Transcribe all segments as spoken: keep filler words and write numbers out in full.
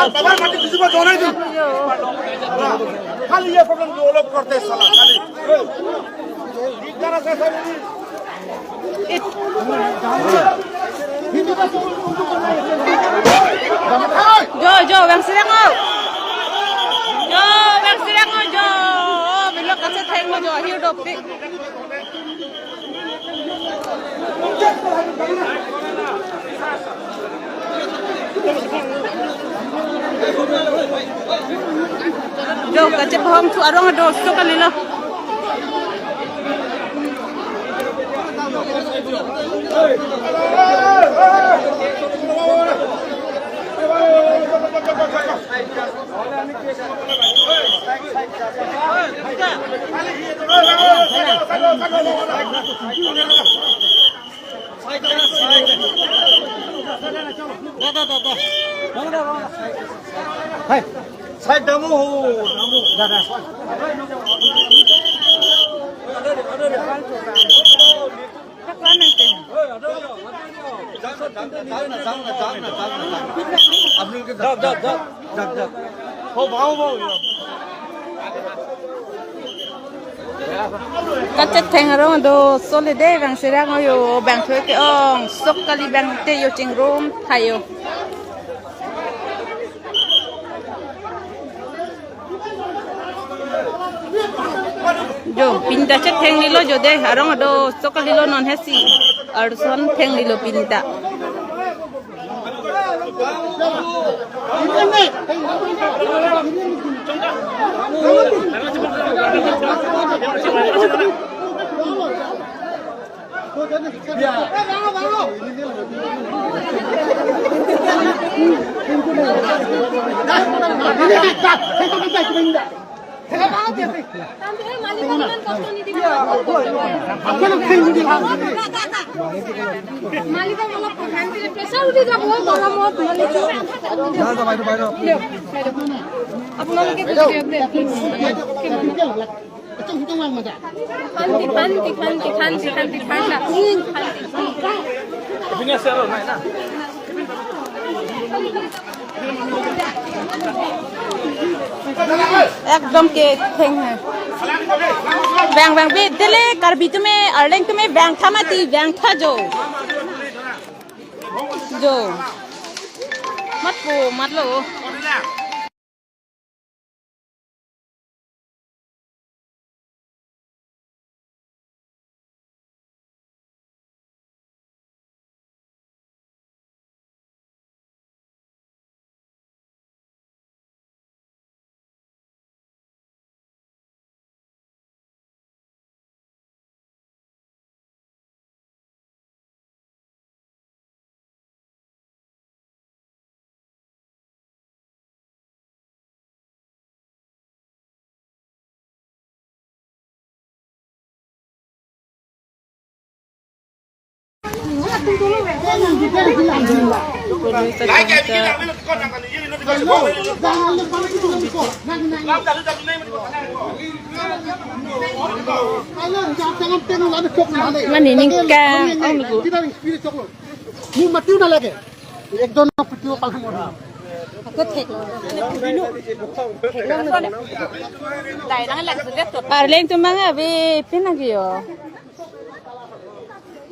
আর বাবার মাটি কিছু বা জনাই দিন। না, খালি ইয়ে প্রবলেম ডেভেলপ করতে সালা, খালি। ঠিক আছে, sir. Jo, jo, bang sirang o. Jo, bang sirang o, jo. Bilok kachetheng o, jo, hiu dopik. Jo, kachepahong thu arong do, sok kalilo. Hai, side damu ho, damu. Kachetheng arong do soli de bang sirang o, jo bang thoi ke-ong sok kali bang te jo chingrum thayo. Jo, pini ta chetheng lilo jo de, arong do sok kalilo non hesi. Arson theng lilo pini ta. মালিকৰ অলপ প্ৰধান কৰি প্ৰেছাৰ উঠি যাব, গৰমত মালিকৰ। আপোনালোকে গুচি দিয়ক দেই, প্লিজ। শান্তি, শান্তি, শান্তি, শান্তি, শান্তি, ঠাণ্ডা। শান্তি। একদম কে ঠেং হে। Vang vang bi dele Karbi atum me, Arleng atum me vang tha mati, vang tha jo. Jo. Mat po, mat lo. Mane ningkan, oh, nunggu. Mu mati na lagi. Ekdom na putu palang orang. Aku thek. Arleng atum abang abi pin lagi yo.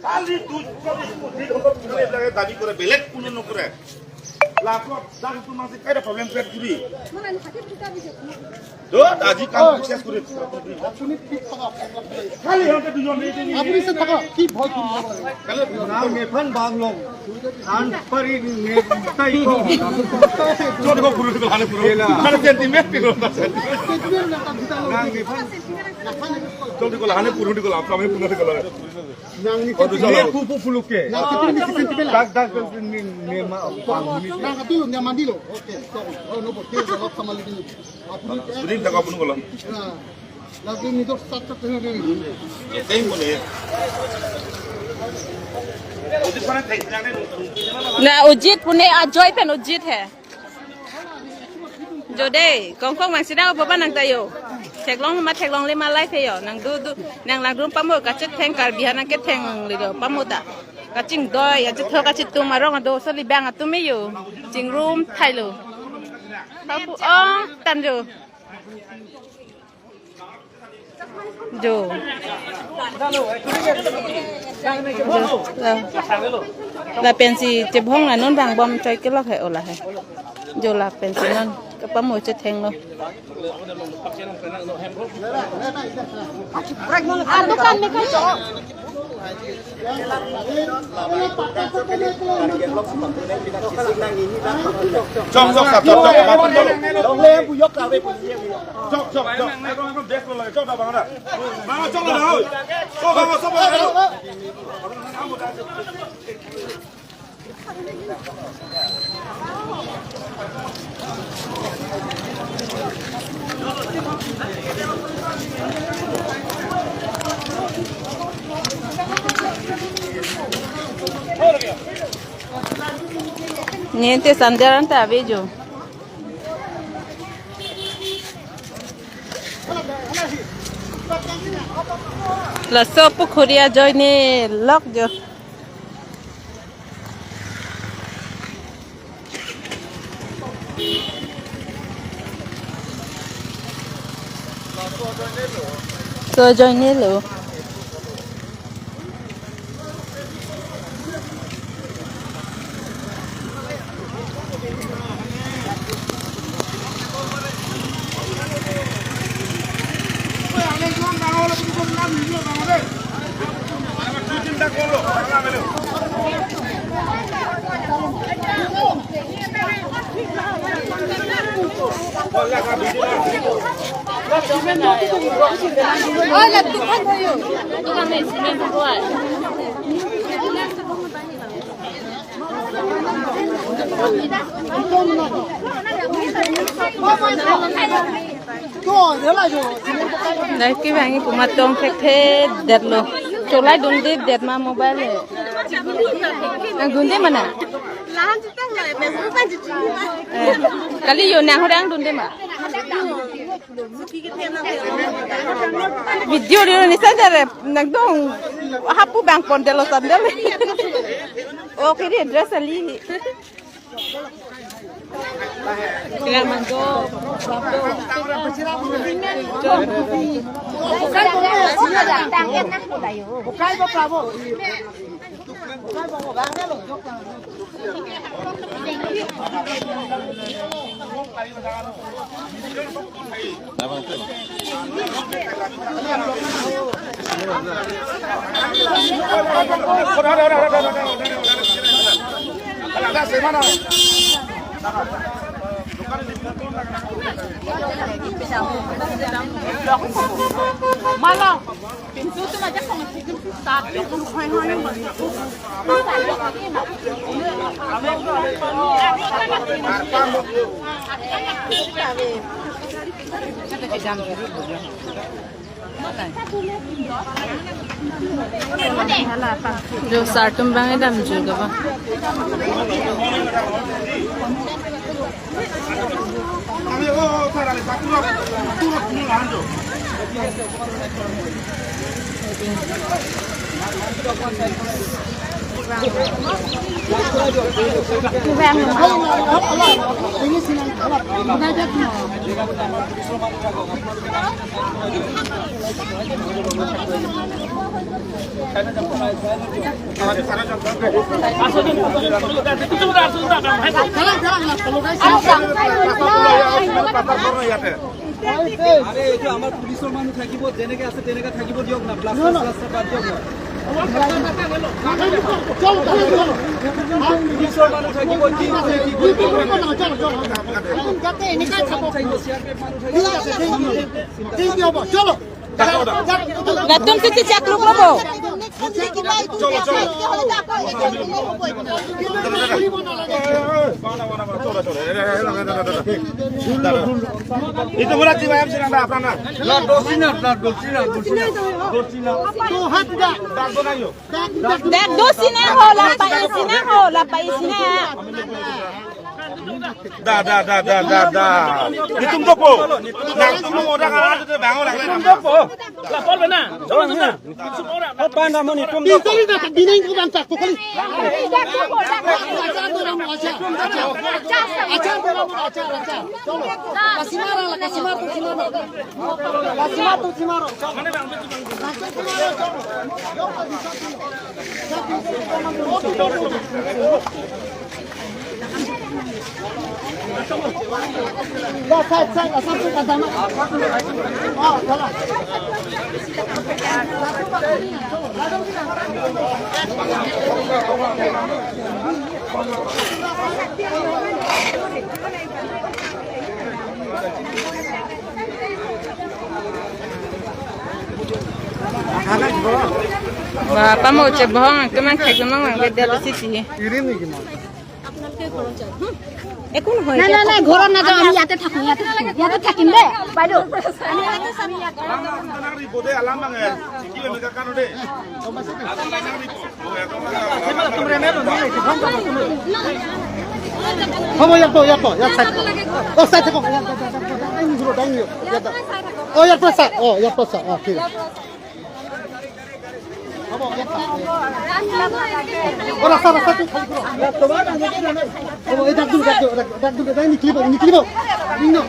খালি দুই চল্লিশ কোটি লোকক খালি এইবিলাকে দাবী কৰে, বেলেগ কোনো নকৰে। লাভত দাম তোমাক যে কেইটা প্ৰব্লেম ক্ৰিয়েট কৰি। য'ত আজি কাম শেষ কৰি। আপুনি ঠিক থাকক। খালি সিহঁতে দুজন এই যে আপুনি চেভ থাকক। কি ভয় কৰিব লাগে? Nang nephan banglong. An pari ne tai ko. Jodi ko puru ko hane puru. Hane sentiment puru. Sentiment na ta bhita lo. Nang nephan. Jodi ko hane puru ko lam, kami puru ko lam. Nang ni Oh, tu sentiment. Salah. Pu pu puluke. Nang sentiment ni sentiment. Dak dak ni ne ma. Nang tu ne mandi lo. Okay, sorry. Oh, no, porque lo sama lagi ni. Sudin tak apa pun kalau. Nah, lagi ni tu satu tu ni. Teng pun eh. Na Ujit pune Ajoy pen Ujit he. Jo dei, kongkong mang sida boba nang tayo. Theklong ma theklongle ma life he yo. Nang du du, nang langrum pamo kachetheng Karbi ahan nang ketheng le do pamo ta. Kachingdoi, kachethok kachetum arong ado soli bang atum me yo. Chingrum thailo. Papu, oh, tan jo. Jo. Jo. La, lapensi chebhong la non bang bom choi kelok he ola he. Jo lapensi non kapamo chethenglo. Ah, dukan ni kan. Chok, chok, chok, chok, chok. Chok, chok, chok. Chok, chok, chok. Nente sanderan ta avejo. Laso pukhuri ajoine lok jo. So ajoine lo. Dai kevang komat tong thekthe detlo. Cholai dunde det ma mobile he. Nangdunde ma na? Eh, kali yo nang horang dunde ma? Video rio ni sandal nangdung hapu bang pon detlo sandal. Okay, dress ali. Malang. Jo sartum bang edam jur gaba. আৰে, এইটো আমাৰ পুলিচৰ মানুহ থাকিব, যেনেকে আছে তেনেকে থাকিব দিয়ক না, প্লাষ্টাৰ, প্লাষ্টাৰ বাদ দিয়ক না। পুলিচৰ মানুহ থাকিব, কি আছে, কি কৰিব? পুলিচৰ মানুহ থাকিব, চি আৰ পি এফ মানুহ থাকিব। ঠিক আছে, ঠিক আছে। ঠিক আছে, হ'ব, চলো। Latum sisi chakluk lo bo. এইটো পুৰা কি ভাই, আমি চিনা না, আপোনাৰ না। না, দোষী না, না, দোষী না, দোষী না, দোষী না। তো হাত উঠা। দাগ বনাইও। Dak dosi na ho, lapai isi na ho, lapai isi na. Da, da, da, da, da, da. Netum dopo. Nangtum mo dak arat te bango lak. Netum dopo. Lapor bena. Cholo na. O pan ramon netum dopo. Pintu ni dak bineng ko bang tak ko kali. Achar do ramo, achar. Achar do ramo, achar, achar. Cholo. Kasimar la, kasimar tu simar. Kasimar tu simar. Cholo. Ba, pamo chebohong, তোমাক থাকিব মন লাগে, বেডে বেছি চিহি। আপোনালোকে ঘৰত যাওক, হুম? একো নহয়, নাই, এতিয়া নাই, নাই, ঘৰত নাযাওঁ, আমি ইয়াতে থাকোঁ, ইয়াতে থাকিম, ইয়াতে থাকিম দেই, বাইদেউ। আমি ইয়াতে, আমি ইয়াতে। হ'ব, ইয়াত বহ, ইয়াত বহ, ইয়াত চাই থাকক। অ, চাই থাকক। ইয়াত, ইয়াত, ইয়াত, ইয়াত, ইয়াত, ইয়াত, ইয়াত। অ, ইয়াৰ পৰা চা, অ, ইয়াৰ পৰা চা, অ, ঠিক আছে। হ'ব, ইয়াত চা। অ, ৰাস্তা, ৰাস্তাটো খালী কৰক। ইয়াত থ'বা। হ'ব, এই দাগ দিম, দাগ দিম, দাগ, দাগ দিম, দাগ নিকলিব, নিকলিব। নিকলিব।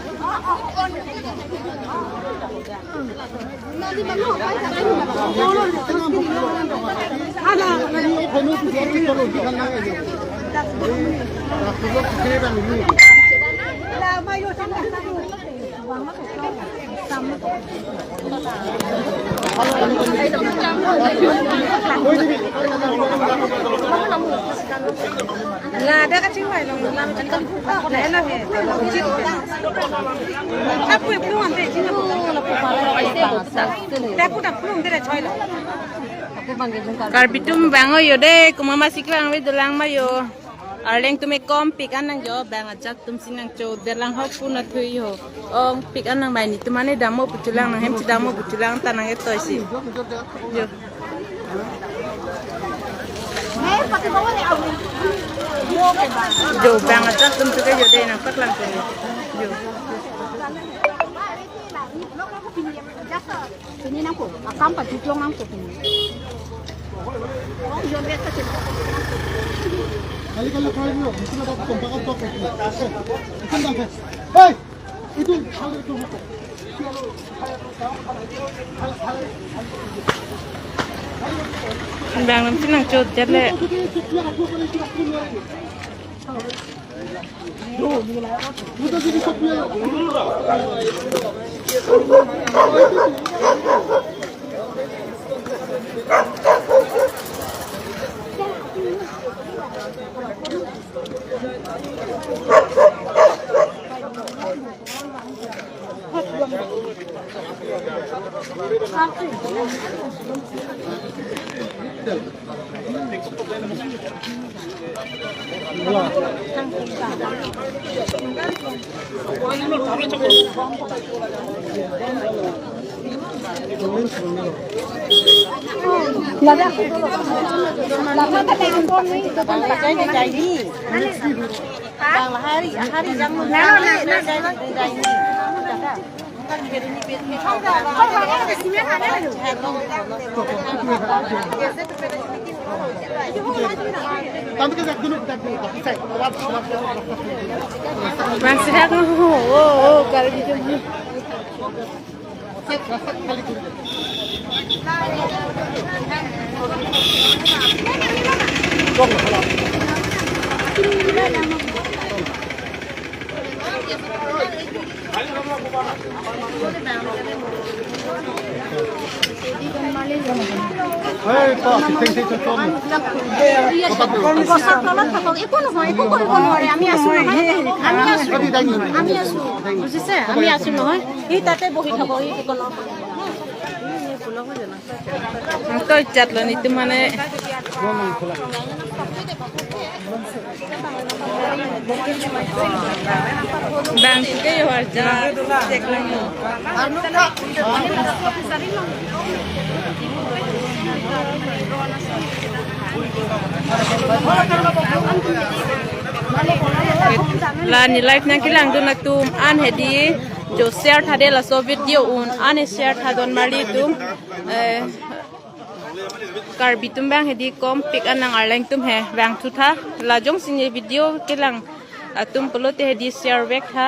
Lada kachingvai long lam chingkam phu pa ko lena he. Ucit. Apu iplu ante chingkam. Taku ta plu ante choi lo. Karbi atum vang-o yo de, komat masi kevang ave dolang ma yo. Arleng atum e kom pik an nangjo, bang ajat atum si nangchodet lang ho pu na thui ho. Ong pik an nang bai netum ane dammo pu chulang nang hem si dammo pu chulang ta nang etoi si. Jo. Jo, bang ajat atum tu ke jo de nangpaklang tu. Jo. Pini nangko, akam pa juklong nangko pini. Kali kali kali mo, mesti ada tempat apa kok. Hey, itu hal itu. Bang atum si nangchodet le. Bang sihak no, oh, oh, oh, kali gitu. Hey, pa, sing, sing, sing, sing. গছৰ তলত থাকক, একো নহয়, একো কৰিব নোৱাৰে। আমি আছো নহয়, আমি আছো, আমি আছো, বুজিছে? আমি আছো নহয়, সি তাতে বহি থাকক, সি তলত। Ang to chat lo netum mane. Bang ke yo arja. Cek lang yo. La ne live nangkelangdun atum an hedi jo share tha de, laso video un an share tha, don marli atum. Eh, Karbi atum bang hedi kom pik an nang, Arleng atum he bang thu tha. La jongsi ne video kelang atum pulote hedi share vek tha.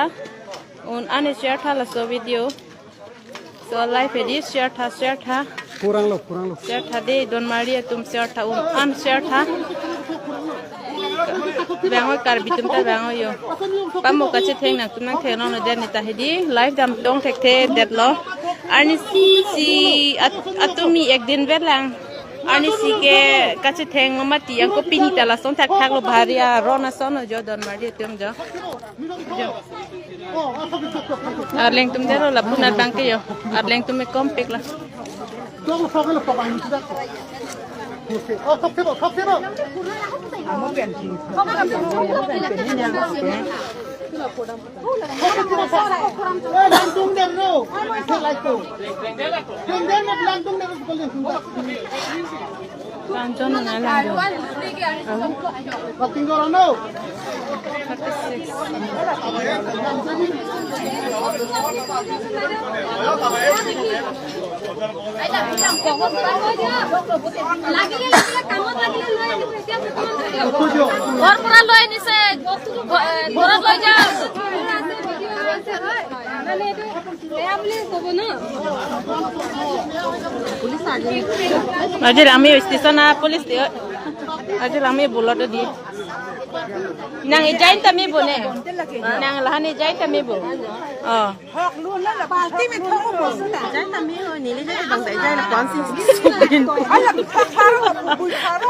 Un an share tha laso video. So live hedi share tha, share tha. Kurang lo, kurang lo. Share tha de, don marli atum share tha, un an share tha. Bang o, Karbi atum ta bang o yo. Pamo kachetheng nangtum nangtheng nang no den ta hedi live dam tong thekthe det lo. Arnisi at-, atumi ek din vet lang. Arnisi ke kachetheng mati, angko pini ta lason thakthak lo, bhari aron ason lo jo, don marli atum jo. Jo. Arleng atum dero la punar bang ke yo. Arleng atum e kom pik la. Langdun na langdun. ঘৰ পৰা লৈ আনিছে, ঘ-, এ, ঘৰত লৈ যাওক। মানে এইটো বেয়া বুলি ক'ব ন? Ajir ami station a police dia. Ajir ami bulot di. Nang ijain tami bu ne. Nang lahan ijain tami bu. Oh. Party me thok ko bosu na. Jai tami ho, neli jai bang dai jai na kwan si. Ala tu tharo, bu tharo.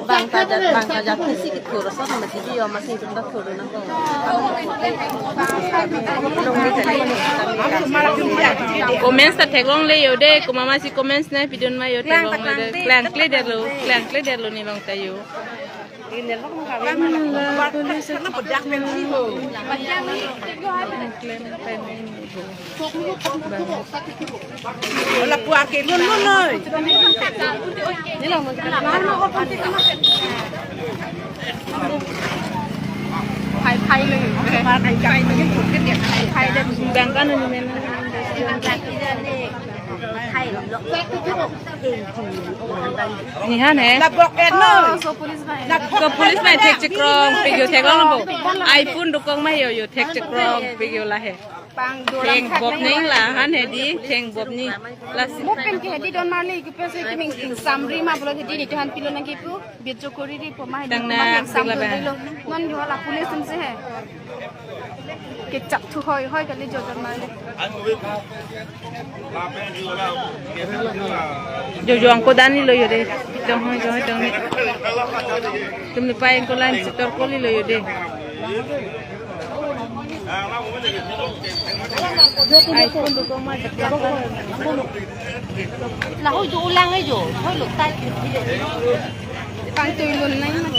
Bang ta jat, bang ta jat isi kethur ason mati di yo, masi itum ta thur nangkok. Comments ta theklongle yo de, komat masi comments nangpidun ma yo, theklongle de. Klangkledetlo, klangkledetlo ne bang ta yo. Lapu ake lun lun noi. Phai phai le. Phai phai le. Bang kan ni men. Nihan he. Lapu ake no. So police bai. So police bai thek chekrong pik yo, theklongpo. iPhone dokok ma yo yo thek chekrong pik yo lahe. Theng bop ning la han hedi, theng bop ni. Lasi. Mo pen ke hedi don marli ke pen se kiming samri ma pulo hedi ni tuhan pilo nangkipu. Bit jo kori di poma hedi. Tang poma na, pen sam pila ba. Dun lo. Non yo la police tum se he. Kechap thu hoi hoi kali jo don marli. Jo jo angko dan ni lo yo de. Jong hoi jong hoi jong ni. Tum ni pa angko line setor koli lo yo de. iPhone dokok ma. Lahoi jo ulang ai jo. Hoi lo tai. Pang tui lun nai ma.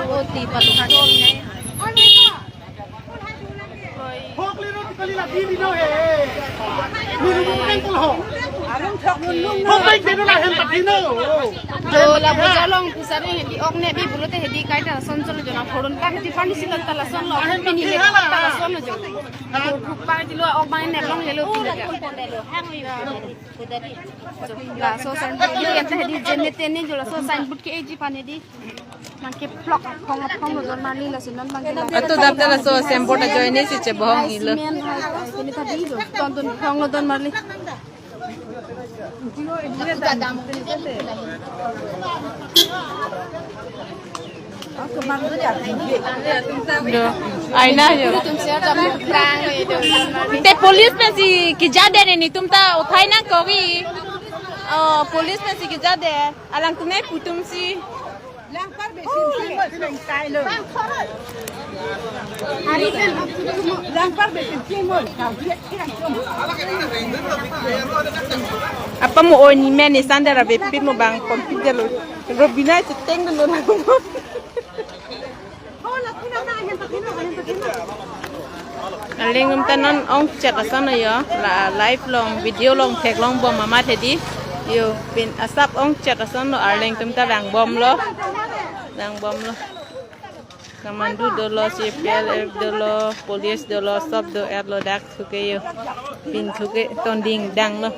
O ti pa lo ha nai. Hok le ro kali la di di no he. Ni lu lu kan kol ho. Hok le ke no la hem pati no. Jo la boja long pusari hedi ok ne di pulote hedi kaita son son jo na phorun pa hedi pani sila ta lason lo. Pini le ta lason lo jo. Thuk pa di lo ok bang ne longle lo pila. Laso signboard ke anta hedi jene tene jo laso signboard ke eji pan hedi. Nangke plok aphong aphong lo don marli lasi non bang ke la. Atu dap ta laso signboard ajoine si chebohong ilo. Cement hai, cement ta di jo. Ton ton phong lo don marli. Jo, aina jo. Te police pensi kejade ne netum ta uthai nangkok ke. Oh, police pensi kejade. Alangtum ne pu atum si. Apa mo oi ni men ni sandara bepin mo bang kompit lo. Robina cheteng lo na. Arleng atum ta non ongchet ason lo yo, la live long, video long, theklong bom amat hedi. Yo, pin asap ongchet ason lo, arleng atum ta vangbomlo. Vangbomlo. Commando dolo, C P L F dolo, police dolo, sob do-etlo dak thuke yo. Pin thuke ton ding danglo.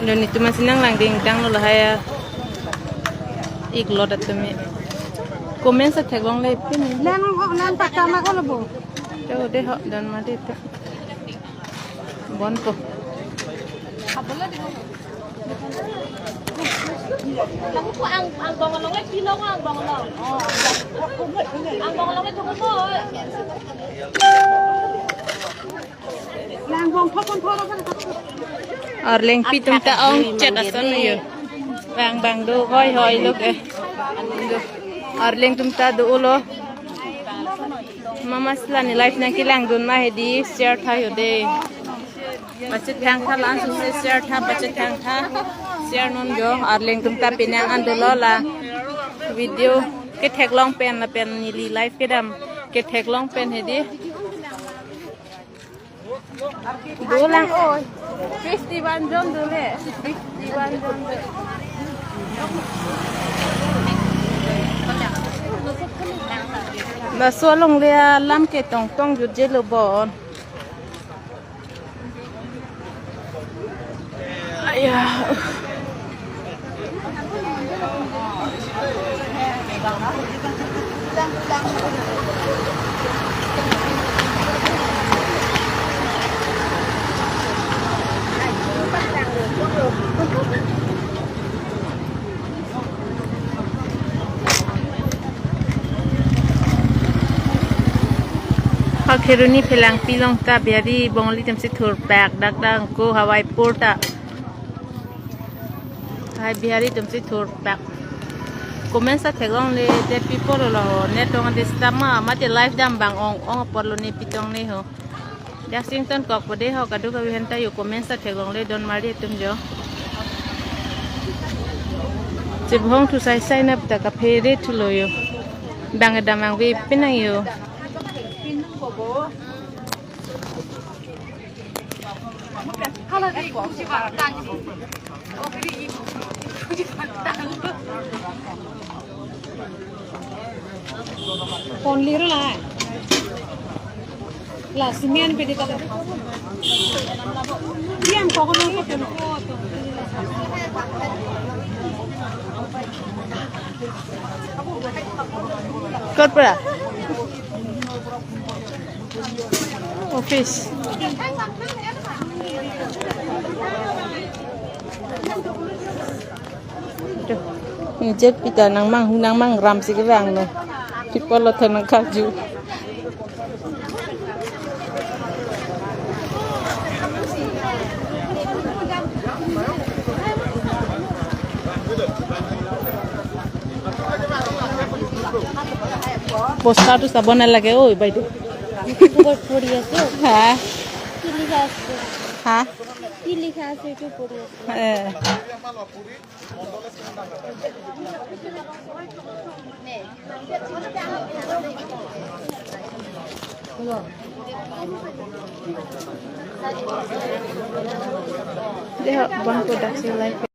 Lo netum masi nanglangding danglo lahai a-iklot atum e. Comments ta theklongle pini. Lang ho, lang pakka ma ko lo bo. Jo de ho, don ma de te. Bonpo. Ang, angbong along le pilong, angbong along. Angbong along le thukun mo. Arlengpi atum ta ongchet ason yo. Bang bang do hoi hoi lo ke. Arleng atum ta dolo. Mama sila ne live nangkelangdun ma hedi share tha yo de. Pachethang tha, la-an suse share tha, pachethang tha. Share non jo, arleng atum ta penang an dolo la video ketheklong pen lapen neli live kedam ketheklong pen hedi. Dolang oi. Fifty-one jon dole. Fifty-one jon dole. Laso alongle alam ke tongtong jutje lo bon. Ya. Ha Kheroni Phelangpi along ta Bihari Bongali atum si thurpak dak dang ko Hawaipur ta. Hai Bihari atum si thurpak. Comment sa theklongle, that people lo ho, net tong disturb ma, mate live dam abang ong ong apotlo ne pitong ne ho. Dak sington kok pade ho, kadokave aphanta yo comment sa theklongle, don mari atum jo. Chebhong thu sai sai nap ta kaphere thulo yo. Dang dam abang ve pinang yo. Only la. La simian pedi kata. Diam kok kono ko teno. Kot pura? Office. Aduh, ni jet pita nangmang hu nangmang ram si kevang no. People lo than nangkarju. Poster tu sabon lage oi, bai tu. Puri, puri ase. Ha? Ki likha ase? Ha? Ki likha ase tu puri ase. Eh. Deho, bang production life.